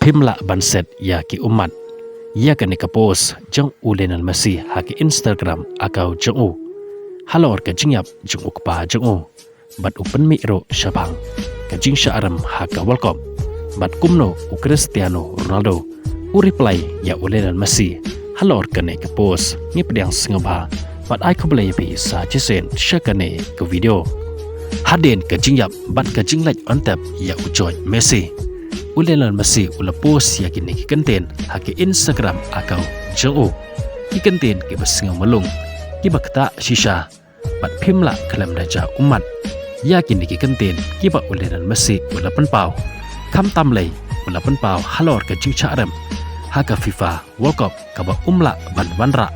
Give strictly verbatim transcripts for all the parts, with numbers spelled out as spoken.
Phim lah ban set ïa ki ummat ïa kane ka post jong u Lionel Messi ha ka Instagram account jong u halor ka jingïap jong u kpa jong u. Bad u pynmih ruh shaphang ka jingshah rem ha ka World Cup bad kumno u Cristiano Ronaldo u reply ïa u Lionel Messi halor kane ka post. Ngi pdiang sngewbha bad ai khublei ïa phi sa shisien sha kane ka video. Hadien ka jingïap bad ka jingleit on tep ïa u George Messi, u Lionel Messi u la post ïa kine ki kyntien ha ka Instagram account jong u. Ki kyntien kiba sngew malung, kiba ktah shisha, bad phim lah khlem da jah ummat ïa kine ki kyntien kiba u Lionel Messi u la pynpaw. Khamtam lei u la pynpaw halor ka jingshah rem ha ka FIFA World Cup kaba um lah ban wanrah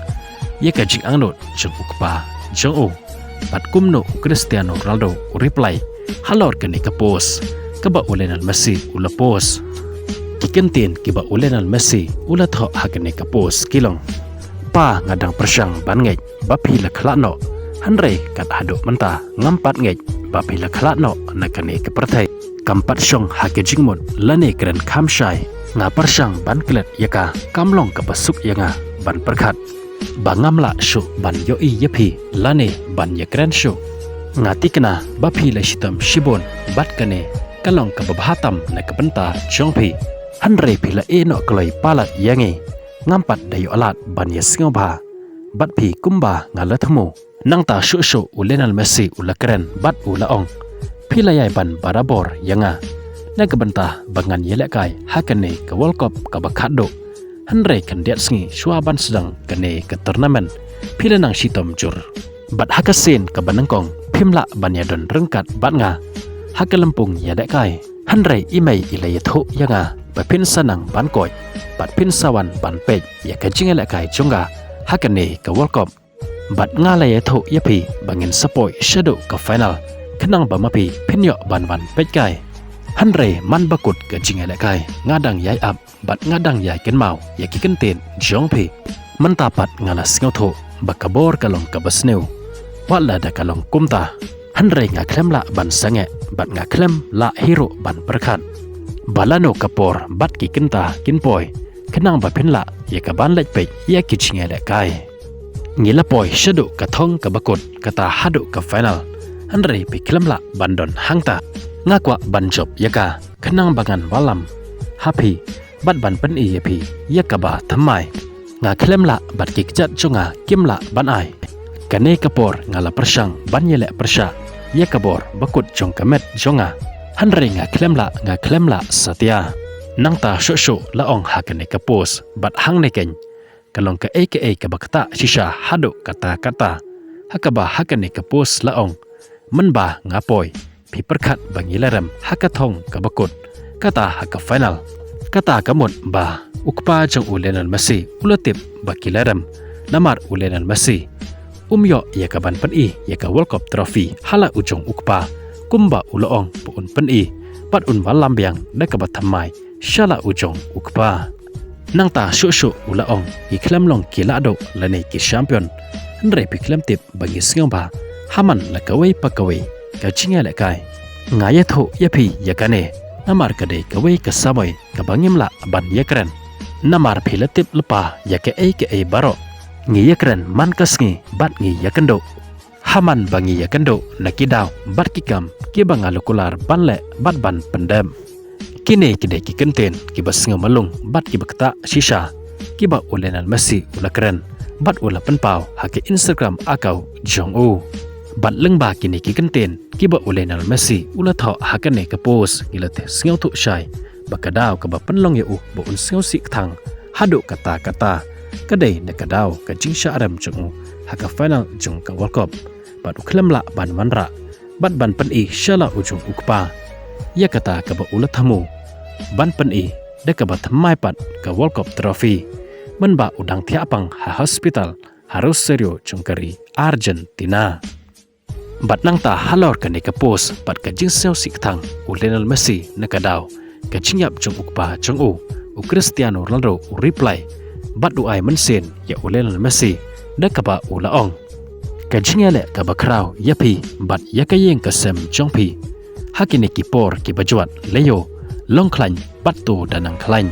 ïa ka jingangnud jong u kpa jong u. Bad kumno u Cristiano Ronaldo u reply halor kane ka post kaba u Lionel Messi u la post. Ki kyntien kiba u Lionel Messi u la thoh ha kane ka post ki long: Pa, nga dang pyrshang ban ngeit ba phi la khlad noh, hynrei kat haduh mynta ngam pat ngeit ba phi la khlad noh na kane ka pyrthei. Kam pat shong ha ka jingmut lane kren kham shai. Nga pyrshang ban klet ïa ka, kam long kaba suk ïa nga ban pyrkhat ba ngam lah shuh ban ïohi ïa phi lane ban ïakren shuh. Nga thikna ba phi la shitom shibun bad kane ka long kaba bha tam na ka bynta jong phi. Hynrei phi la ïeh noh kloi palat ïa ngi. Ngam pat da ïoh lad ban ïasngewbha bad phi kumba nga la thmu. Nangta shuh shuh u Lionel Messi u la kren bad u la ong: Phi la ïai ban barabor ïa nga na ka bynta ba ngan ïalehkai ha kane ka World Cup kaba khatduh. Hynrei khyndiat sngi shuwa ban sdang kane ka tournament, phi la nang shitom jur. Bad ha ka sien kaba nyngkong phim lah ban ïadon ryngkat bad nga ha ka lympung ïalehkai. Hynrei i mei i la ïathuh ïa nga ba phin sa nang ban koit bad phin sa wan ban peit ïa ka jingïalehkai jong nga ha kane ka World Cup. Bad nga la ïathuh ïa phi ba ngin sa poi shaduh ka final khnang ba ma phi phin ïoh ban wan peit kai. Hynrei man ba kut ka jingïalehkai nga dang ïai ap bad nga dang ïai kynmaw ïa ki kyntien jong phi. Mynta pat nga la sngewthuh ba ka bor ka long kaba sniew, wat la da ka long kumta. Hynrei nga khlem lah ban sangeh bad nga khlem lah hi ruh ban pyrkhat ba lano ka por bad ki kynta kin poi khnang ba phin lah ïa ka ban leit peit ïa ki jingïalehkai. Ngi la poi shaduh ka thong kaba kut, kata haduh ka final, hynrei phi khlem lah ban don hangta. Nga kwah ban jop ïa ka khnang ba ngan wallam ha phi bad ban pyni ïa phi ïa kaba thymmai. Nga khlem lah bad ki kjat jong nga kim lah ban ai. Kane ka por nga la pyrshang ban ïaleh pyrshah ïa ka bor ba kut jong ka met jong nga, hynrei nga khlem lah, nga khlem lah satia. Nangta shuh shuh la ong ha kane ka post bad hangne keiñ ka long kaei kaei kaba ktah shisha haduh katta katta. Ha kaba ha kane ka post la ong: Mynba nga poi, phi pyrkhat ba ngi la rem ha ka thong kaba kut, kata ha ka final. Kata ka mut ba u kpa jong u Lionel Messi u la tip ba ki la rem, namar u Lionel Messi um ïoh ïa ka ban pyni ïa ka World Cup trophy ha la u jong u kpa, kumba u la ong ba un pyni bad un wallam biang da kaba thymmai sha la u jong u kpa. Nangta shuh shuh u la ong: Ngi khlem long ki lahduh lane ki champion, hynrei phi khlem tip ba ngi sngewbha ha man la kawei pa kawei ka jingïalehkai. Nga ïathuh ïa phi ïa kane namar ka dei kawei ka samoi kaba ngim lah ban ïakren. Namar phi la tip lypa ïa kaei kaei baroh. Ngi ïakren man ka sngi bad ngi ïakynduh ha man ba ngi ïakynduh na ki daw bad ki kam kiba nga la kular ban leh bad ban pyndep. Kine ki dei ki kyntien kiba sngew malung bad kiba ktah shisha kiba u Lionel Messi u la kren bad u la pynpaw ha ka Instagram account jong u. Bad lyngba kine ki kyntien kiba u Lionel Messi u la thoh ha kane ka post, ngi la sngewthuh shai ba ka daw kaba pynlong ïa u ba un sngewsih kthang haduh katta katta ka dei na ka daw ka jingshah rem jong u ha ka final jong ka World Cup. Bad u khlem lah ban wanrah bad ban pyni sha la u jong u kpa ïa kata kaba u la thmu ban pyni da kaba thymmai pat ka World Cup trophy, mynba u dang thiah pang ha hospital ha Rosario jong ka ri Argentina. Bad nangta halor kane ka post bad ka jingsngewsih kthang u Lionel Messi na ka daw ka jingïap jong u kpa jong u, u Cristiano Ronaldo u reply bad u ai mynsiem ïa u Lionel Messi da kaba u la ong: Ka jingïaleh kaba khraw ïa phi bad ïa ka ïing ka sem jong phi ha kine ki por kiba jwat, Leo, long khlaiñ bad to da nang khlaiñ.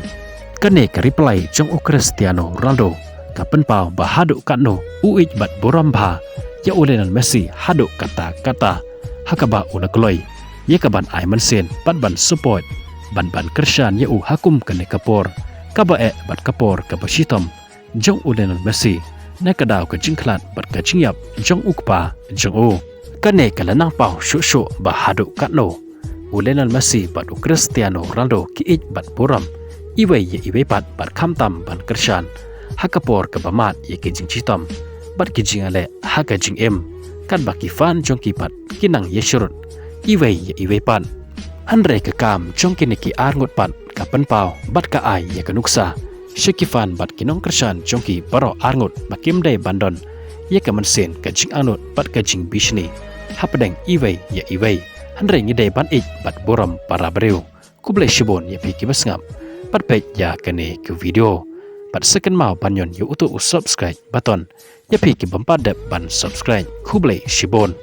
Kane ka reply jong u Cristiano Ronaldo ka pynpaw ba haduh katno u ïeit bad burom bha ïa u Lionel Messi haduh katta katta, ha kaba u la kloi ïa ka ban ai mynsiem bad ban support bad ban kyrshan ïa u ha kum kane ka por kaba eh bad ka por kaba shitom jong u Lionel Messi na ka daw ka jingkhlad bad ka jingïap jong u kpa jong u. Kane ka la nang paw shuh shuh ba haduh katno u Lionel Messi bad u Cristiano Ronaldo ki ïeit bad burom iwei ïa iwei pat bad khamtam ban kyrshan ha ka por kaba mad ïa ki jingshitom bad ki jingïaleh ha ka jingim, katba ki fan jong ki pat ki nang ïasyrut iwei ïa iwei pat. Hynrei ka kam jong kine ki ar ngut pat ka pynpaw bad ka ai ïa ka nuksa sha ki fan bad ki nongkyrshan jong ki baroh ar ngut ba kim dei ban don ïa ka mynsiem ka jingangnud bad ka jingbishni hapdeng iwei ïa iwei. Hynrei ngi dei ban ïeit bad burom para briew. Khublei shibun ïa phi kiba sngap bad peit ïa kane ka video. Bad sa kynmaw ban ñion ïa uto u subscribe button ïa phi kibym pat dep ban subscribe. Khublei shibun.